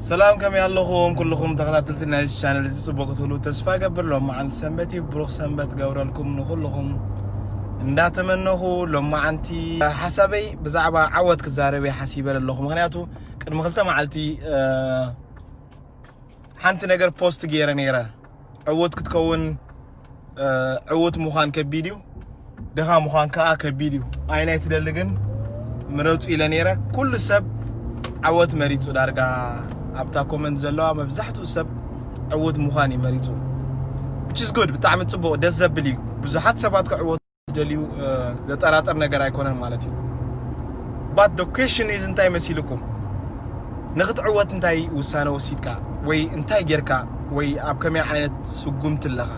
ሰላም፣ ከመይ ኣለኹም ኩልኹም ተኸታተልቲ ናይዚ ቻነል? እዚ ጽቡቕ ክትህሉ ተስፋ ገብር። ሎማዓንቲ ሰንበት እዩ፣ ብሩኽ ሰንበት ገብረልኩም ንኹልኹም እንዳተመነኹ። ሎማዓንቲ ሓሳበይ ብዛዕባ ዓወት ክዛረብ እየ ሓሲበ ኣለኹ። ምኽንያቱ ቅድሚ ክልተ መዓልቲ ሓንቲ ነገር ፖስት ገይረ ነይረ። ዕዉት ክትከውን ዕዉት ምዃን ከቢድ እዩ፣ ድኻ ምዃን ከዓ ከቢድ እዩ። ኣየናይ ትደሊ ግን ምረፁ ኢለ ነይረ። ኩሉ ሰብ ዓወት መሪፁ፣ ዳርጋ ኣብታ ኮመንት ዘለዋ መብዛሕትኡ ሰብ ዕዉት ምዃን እዩ መሪፁ። Which is good፣ ብጣዕሚ ፅቡቕ፣ ደስ ዘብል እዩ። ብዙሓት ሰባት ክዕወቱ ዝደልዩ ዘጠራጥር ነገር ኣይኮነን ማለት እዩ። But the question is እንታይ መሲልኩም? ንክትዕወት እንታይ ውሳነ ወሲድካ ወይ እንታይ ጌርካ ወይ ኣብ ከመይ ዓይነት ስጉምቲ ኣለኻ?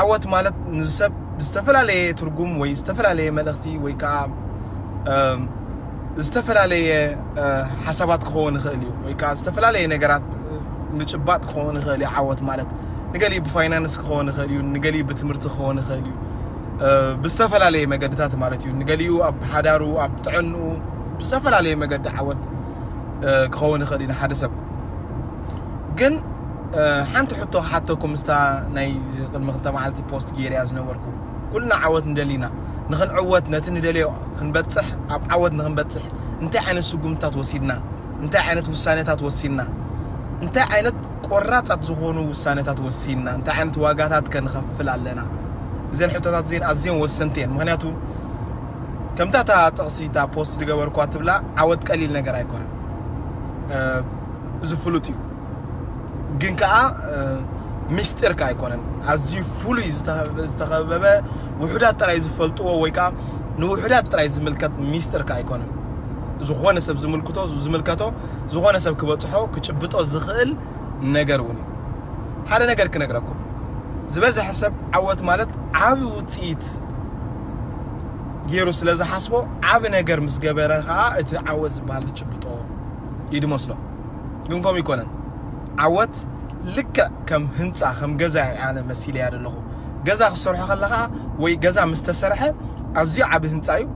ዓወት ማለት ንሰብ ዝተፈላለየ ትርጉም ወይ ዝተፈላለየ መልእኽቲ ወይ ከዓ እም፣ ዝተፈላለየ እ፣ ሓሳባት ክኸውን ይኽእል እዩ፣ ወይ ከዓ ዝተፈላለየ ነገራት እ፣ ምጭባጥ ክኸውን ይኽእል እዩ። ዓወት ማለት ንገሊኡ ብፋይናንስ ክኸውን ይኽእል እዩ፣ ንገሊኡ ብትምህርቲ ክኸውን ይኽእል እዩ፣ እ፣ ብዝተፈላለየ መገድታት ማለት እዩ። ንገሊኡ ኣብ ሓዳሩ፣ ኣብ ጥዕንኡ ብዝተፈላለየ መገዲ ዓወት እ፣ ክኸውን ይኽእል እዩ ንሓደ ሰብ። ግን እ፣ ሓንቲ ሕቶ ክሓተኩም፣ ምስታ ናይ ቅድሚ ክልተ መዓልቲ ፖስት ገይረያ ዝነበርኩ፣ ኩልና ዓወት ንደሊና። ንኽንዕወት፣ ነቲ ንደልዮ ክንበጽሕ፣ ኣብ ዓወት ንኽንበጽሕ እንታይ ዓይነት ስጉምትታት ወሲድና፣ እንታይ ዓይነት ውሳነታት ወሲድና፣ እንታይ ዓይነት ቆራጻት ዝኾኑ ውሳነታት ወሲድና፣ እንታይ ዓይነት ዋጋታት ከንኸፍል ኣለና? እዘን ሕቶታት እዚን ኣዝየን ወሰንቲ እየን። ምኽንያቱ ከምታ እታ ጥቕሲ፣ እታ ፖስት ዝገበርኳ ትብላ፣ ዓወት ቀሊል ነገር ኣይኮነን። እ፣ እዚ ፍሉጥ እዩ። ግን ከዓ እ፣ ሚስጢር ከ ኣይኮነን። ኣዝዩ ፍሉይ፣ ዝተኸ-፣ ዝተኸበበ፣ ውሑዳት ጥራይ ዝፈልጥዎ ወይ ከዓ ንውሑዳት ጥራይ ዝምልከት ሚስጢር ከ ኣይኮነን። ዝኾነ ሰብ ዝምልክቶ፣ ዝምልከቶ፣ ዝኾነ ሰብ ክበጽሖ፣ ክጭብጦ ዝኽእል ነገር እውን እዩ። ሓደ ነገር ክነግረኩም፣ ዝበዝሐ ሰብ ዓወት ማለት ዓቢ ውጽኢት ገይሩ ስለ ዝሓስቦ፣ ዓቢ ነገር ምስ ገበረ ከዓ እቲ ዓወት ዝበሃል ዝጭብጦ እዩ ዝመስሎ። ግን ከምኡ ይኮነን። ዓወት ልክዕ ከም ህንፃ፣ ከም ገዛ እየ ኣነ መሲለያ ዘለኹ። ገዛ ክሰርሖ ከለኻ ወይ ገዛ ምስ ተሰርሐ ኣዝዩ ዓቢ ህንፃ እዩ።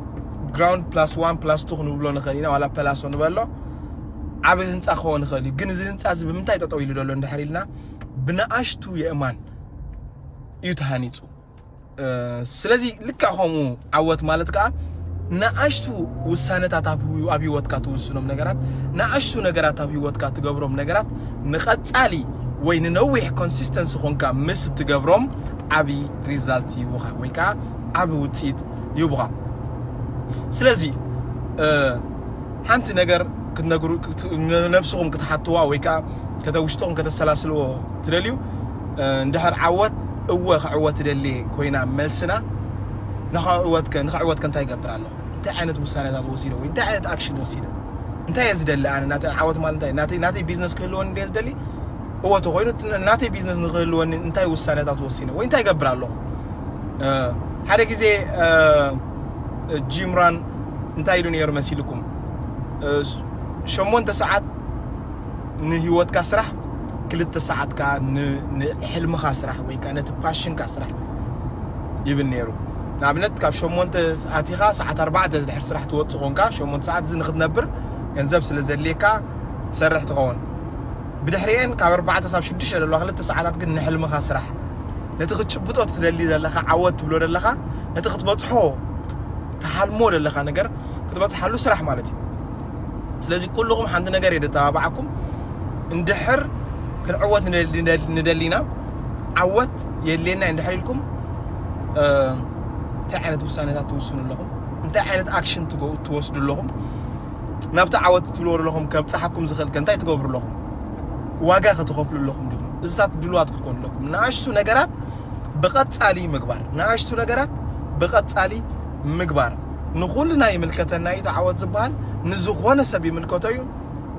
ግራውንድ ፕላስ ዋን ፕላስ ቱ ክንብሎ ንኽእል ኢና፣ ዋላ ፐላሶ ንበሎ። ዓቢ ህንፃ ክኸውን ይኽእል እዩ። ግን እዚ ህንፃ እዚ ብምንታይ ጠጠው ኢሉ ዘሎ እንድሕር ኢልና፣ ብነኣሽቱ የእማን እዩ ተሃኒፁ። እ፣ ስለዚ ልክዕ ከምኡ ዓወት ማለት ከዓ ንኣሽቱ ውሳነታት ኣብ ህው-፣ ኣብ ህይወትካ ትውስኖም ነገራት፣ ንኣሽቱ ነገራት ኣብ ህይወትካ ትገብሮም ነገራት ንቐጻሊ ወይ ንነዊሕ ኮንሲስተንሲ ኾንካ ምስ እትገብሮም ዓቢ ሪዛልት ይህቡኻ ወይ ከዓ ዓቢ ውፅኢት ይህቡኻ። ስለዚ እ፣ ሓንቲ ነገር ክትነግሩ፣ ክት-፣ ነብስኹም ክትሓትዋ ወይ ከዓ ከተ-፣ ውሽጥኹም ከተሰላስልዎ ትደልዩ፣ እ፣ እንድሕር ዓወት፣ እወ ክዕወት እደሊ ኮይና መልስና፣ ንኽዕወትከ፣ ንኽዕወትከ እንታይ ይገብር ኣለኹ? እንታይ ዓይነት ውሳነታት ወሲደ ወይ እንታይ ዓይነት ኣክሽን ወሲደ? እንታይ እየ ዝደሊ ኣነ? ናተይ ዓወት ማለት እንታይ? ናተይ፣ ናተይ ቢዝነስ ክህልወኒ እንድየ ዝደሊ? እወ ተኾይኑ፣ እቲ ናተይ ቢዝነስ ንኽህልወኒ እንታይ ውሳነታት ወሲነ ወይ እንታይ ይገብር ኣለኹ? እ፣ ሓደ ግዜ እ፣ ጂም ራን እንታይ ኢሉ ነይሩ መሲልኩም? እ፣ ሸሞንተ ሰዓት ንህይወትካ ስራሕ፣ ክልተ ሰዓት ከኣ ን-፣ ንሕልምኻ ስራሕ ወይ ከኣ ነቲ ፓሽንካ ስራሕ ይብል ነይሩ። ንኣብነት ካብ ሸሞንተ ኣቲኻ ሰዓት ኣርባዕተ ድሕር ስራሕ ትወጽእ ኾንካ፣ ሸሞንተ ሰዓት እዚ ንኽትነብር ገንዘብ ስለ ዘድልየካ ትሰርሕ ትኸውን። ብድሕሪኤን ካብ ኣርባዕተ ሳብ ሽዱሽተ ዘለዋ ክልተ ሰዓታት ግን ንሕልምኻ ስራሕ፣ ነቲ ክትጭብጦ ትደሊ ዘለኻ፣ ዓወት ትብሎ ዘለኻ፣ ነቲ ክትበጽሖ ትሓልሞ ዘለኻ ነገር ክትበጽሓሉ ስራሕ ማለት እዩ። ስለዚ ኩልኹም ሓንቲ ነገር እየ ደተባብዓኩም፣ እንድሕር ክንዕወት ንደሊ-፣ ንደሊ-፣ ንደሊና፣ ዓወት የድልየና እንድሕር ኢልኩም፣ እ፣ እንታይ ዓይነት ውሳነታት ትውስኑ ኣለኹም? እንታይ ዓይነት ኣክሽን ትገ-፣ ትወስዱ ኣለኹም? ናብቲ ዓወት ትብልዎ ዘለኹም ከብጽሓኩም ዝኽእል ከ እንታይ ትገብሩ ኣለኹም? ዋጋ ከ ትኸፍሉ ኣለኹም ዲኹም? እዚታት ድሉዋት ክትኮኑ ኣለኩም። ንኣሽቱ ነገራት ብቐጻሊ ምግባር፣ ንኣሽቱ ነገራት ብቐጻሊ ምግባር። ንኹልና ይምልከተና እዩ እቲ ዓወት ዝበሃል፣ ንዝኾነ ሰብ ይምልከቶ እዩ።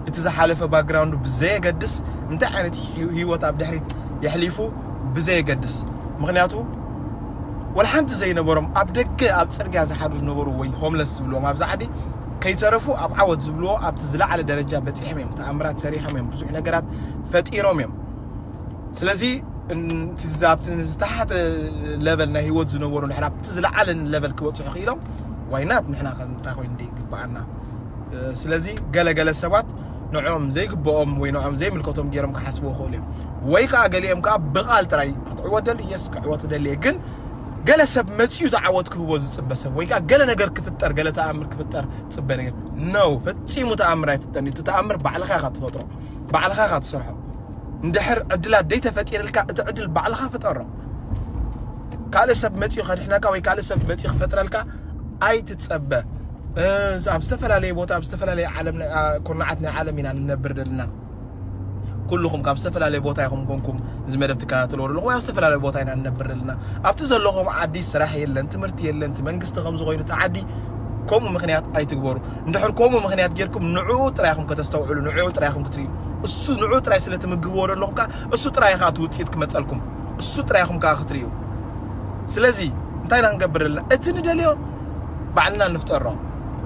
እቲ ዝሓለፈ ባክግራውንዱ ብዘየገድስ፣ እንታይ ዓይነት ህይ-፣ ህይወት ኣብ ድሕሪት የሕሊፉ ብዘየገድስ። ምኽንያቱ ወላ ሓንቲ ዘይነበሮም ኣብ ደገ ኣብ ጽርግያ ዝሓድሩ ዝነበሩ ወይ ሆምለስ ዝብልዎም ኣብዚ ዓዲ ከይተረፉ ኣብ ዓወት ዝብልዎ ኣብቲ ዝለዓለ ደረጃ በጺሖም እዮም። ተኣምራት ሰሪሖም እዮም። ብዙሕ ነገራት ፈጢሮም እዮም። ስለዚ እን-፣ እቲ ዝ-፣ ኣብቲ ዝተሓተ ለቨል ናይ ህይወት ዝነበሩ ድሕር ኣብቲ ዝለዓለ ለቨል ክበጽሑ ክኢሎም፣ ዋይናት ንሕና ከ እንታይ ኮይኑ እንደ ይግብኣና? እ፣ ስለዚ ገለ ገለ ሰባት ንዕኦም ዘይግብኦም ወይ ንዕኦም ዘይምልከቶም ገይሮም ክሓስቡ ይኽእሉ እዮም። ወይ ከዓ ገሊኦም ከዓ ብቓል ጥራይ ክትዕወት ደሊ፣ የስ፣ ክዕወት ደሊ እየ፣ ግን ገለ ሰብ መፂኡ እቲ ዓወት ክህቦ ዝፅበ ሰብ ወይ ከዓ ገለ ነገር ክፍጠር፣ ገለ ተኣምር ክፍጠር ዝፅበ ነገር ነው። ፈፂሙ ተኣምር ኣይፍጠርን። እቲ ተኣምር ባዕልኻ ኢኻ ትፈጥሮ፣ ባዕልኻ ኢኻ ትሰርሖ። እንድሕር ዕድላት ደይተፈጢርልካ እቲ ዕድል ባዕልኻ ፍጠሮ። ካልእ ሰብ መፂኡ ከድሕነካ ወይ ካልእ ሰብ መፂኡ ክፈጥረልካ ኣይትፀበ። ኣብ ዝተፈላለየ ቦታ ኣብ ዝተፈላለየ ዓለም ኩርናዓት ናይ ዓለም ኢና ንነብር ዘለና። ኩልኹም ካብ ዝተፈላለየ ቦታ ኢኹም ኮንኩም እዚ መደብ ትከታተልዎ ዘለኹም ኣብ ዝተፈላለየ ቦታ ኢና ንነብር ዘለና። ኣብቲ ዘለኹም ዓዲ ስራሕ የለን፣ ትምህርቲ የለን፣ እቲ መንግስቲ ከምዚ ኮይኑ እቲ ዓዲ ከምኡ ምኽንያት ኣይትግበሩ። እንድሕር ከምኡ ምኽንያት ጌርኩም ንዕኡ ጥራይ ኢኹም ከተስተውዕሉ፣ ንዕኡ ጥራይ ኢኹም ክትርእዩ። እሱ ንዕኡ ጥራይ ስለ ትምግብዎ ዘለኹም ከኣ እሱ ጥራይ ኢኻ እቲ ውፅኢት ክመፀልኩም፣ እሱ ጥራይ ኢኹም ከኣ ክትርእዩ። ስለዚ እንታይ ኢና ክንገብር ዘለና? እቲ ንደልዮ ባዕልና ንፍጠሮ፣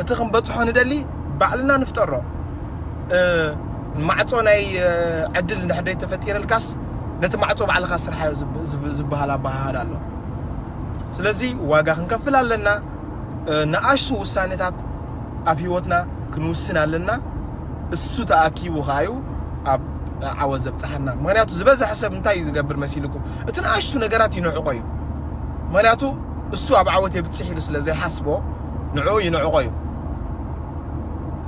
እቲ ክንበፅሖ ንደሊ ባዕልና ንፍጠሮ። ማዕፆ ናይ ዕድል እንድሕር ተፈጢረልካስ ነቲ ማዕፆ ባዕልኻ ስርሓዮ ዝበሃል ኣበሃህላ ኣሎ። ስለዚ ዋጋ ክንከፍል ኣለና። ንኣሽቱ ውሳኔታት ኣብ ህይወትና ክንውስን ኣለና። እሱ ተኣኪቡ ከኣዩ ኣብ ዓወት ዘብፅሓና። ምክንያቱ ዝበዝሐ ሰብ እንታይ እዩ ዝገብር መሲልኩም? እቲ ንኣሽቱ ነገራት ይንዕቆ እዩ። ምክንያቱ እሱ ኣብ ዓወት የብፅሕ ኢሉ ስለ ዘይሓስቦ ንዑ ይንዕቆ እዩ።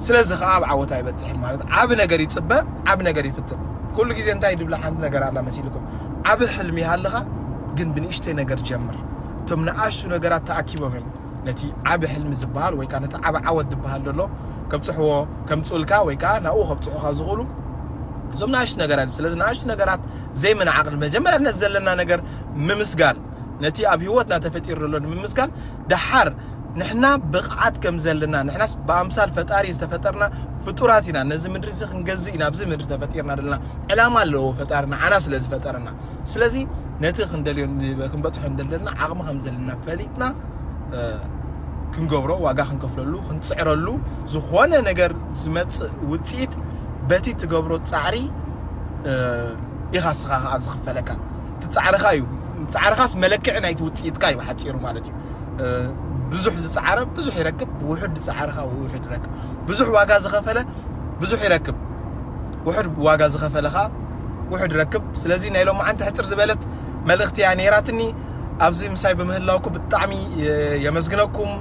ስለዚ ከዓ ኣብ ዓወት ኣይበፅሕን ማለት ዓብ ነገር ይፅበ፣ ዓብ ነገር ይፍትን። ኩሉ ግዜ እንታይ ድብላ ሓንቲ ነገር ኣላ መሲልኩም? ዓብ ሕልሚ ይሃልኻ፣ ግን ብንእሽተይ ነገር ጀምር። እቶም ንኣሽቱ ነገራት ተኣኪቦም እዮም ነቲ ዓብ ሕልሚ ዝበሃል ወይ ከዓ ነቲ ዓብ ዓወት ዝበሃል ዘሎ ከብፅሕዎ ከምፅኡልካ ወይ ከዓ ናብኡ ከብፅሑኻ ዝኽእሉ እዞም ንኣሽቱ ነገራት። ስለዚ ንኣሽቱ ነገራት ዘይምንዓቕ፣ መጀመርያ ነቲ ዘለና ነገር ምምስጋን፣ ነቲ ኣብ ህይወትና ተፈጢሩ ዘሎ ንምምስጋን፣ ደሓር ንሕና ብቕዓት ከም ዘለና፣ ንሕናስ ብኣምሳል ፈጣሪ ዝተፈጠርና ፍጡራት ኢና። ነዚ ምድሪ እዚ ክንገዝእ ኢና ኣብዚ ምድሪ ተፈጢርና ዘለና። ዕላማ ኣለዎ ፈጣሪ ንዓና ስለ ዝፈጠረና። ስለዚ ነቲ ክንደልዮ ክንበፅሖ እንደለና ዓቕሚ ከም ዘለና ፈሊጥና ክንገብሮ፣ ዋጋ ክንከፍለሉ፣ ክንፅዕረሉ፣ ዝኾነ ነገር ዝመፅእ ውፅኢት በቲ ትገብሮ ፃዕሪ ኢኻ ስኻ ከዓ ዝኽፈለካ። እቲ ፃዕርኻ እዩ። ፃዕርኻስ መለክዒ ናይቲ ውፅኢትካ እዩ ብሓፂሩ ማለት እዩ። ብዙሕ ዝፃዕረ ብዙሕ ይረክብ፣ ውሑድ ዝፃዕርኻ ውሑድ ይረክብ። ብዙሕ ዋጋ ዝኸፈለ ብዙሕ ይረክብ፣ ውሑድ ዋጋ ዝኸፈለ ከዓ ውሑድ ይረክብ። ስለዚ ናይ ሎማዓንቲ ሕፅር ዝበለት መልእኽቲ እያ ነይራትኒ። ኣብዚ ምሳይ ብምህላውኩ ብጣዕሚ የመስግነኩም።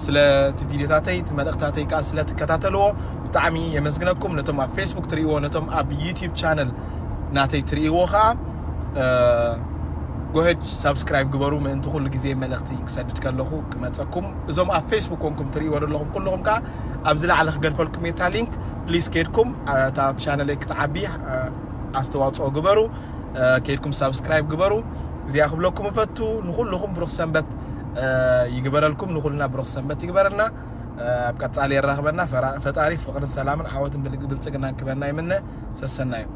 ስለቲ ቪዲዮታተይ፣ እቲ መልእኽታተይ ከዓ ስለትከታተልዎ ብጣዕሚ የመስግነኩም። ነቶም ኣብ ፌስቡክ ትርእይዎ፣ ነቶም ኣብ ዩቲዩብ ቻነል ናተይ ትርእይዎ ከዓ ጎሄድ ሳብስክራይብ ግበሩ፣ ምእንቲ ኩሉ ግዜ መልእኽቲ ክሰድድ ከለኹ ክመፀኩም። እዞም ኣብ ፌስቡክ ኮንኩም ትርእይዎ ዘለኹም ኩልኹም ከዓ ኣብዚ ላዕሊ ክገድፈልኩም እየ እታ ሊንክ። ፕሊስ ከይድኩም እታ ቻነለይ ክትዓቢ ኣስተዋፅኦ ግበሩ። ከይድኩም ሳብስክራይብ ግበሩ። እዚኣ ክብለኩም እፈቱ። ንኹልኹም ብሩኽ ሰንበት ይግበረልኩም፣ ንኹልና ብሩኽ ሰንበት ይግበረልና። ኣብ ቀፃሊ የራኽበና። ፈጣሪ ፍቕርን ሰላምን ዓወትን ብልፅግናን ክበና ይምነ። ሰሰናዩ።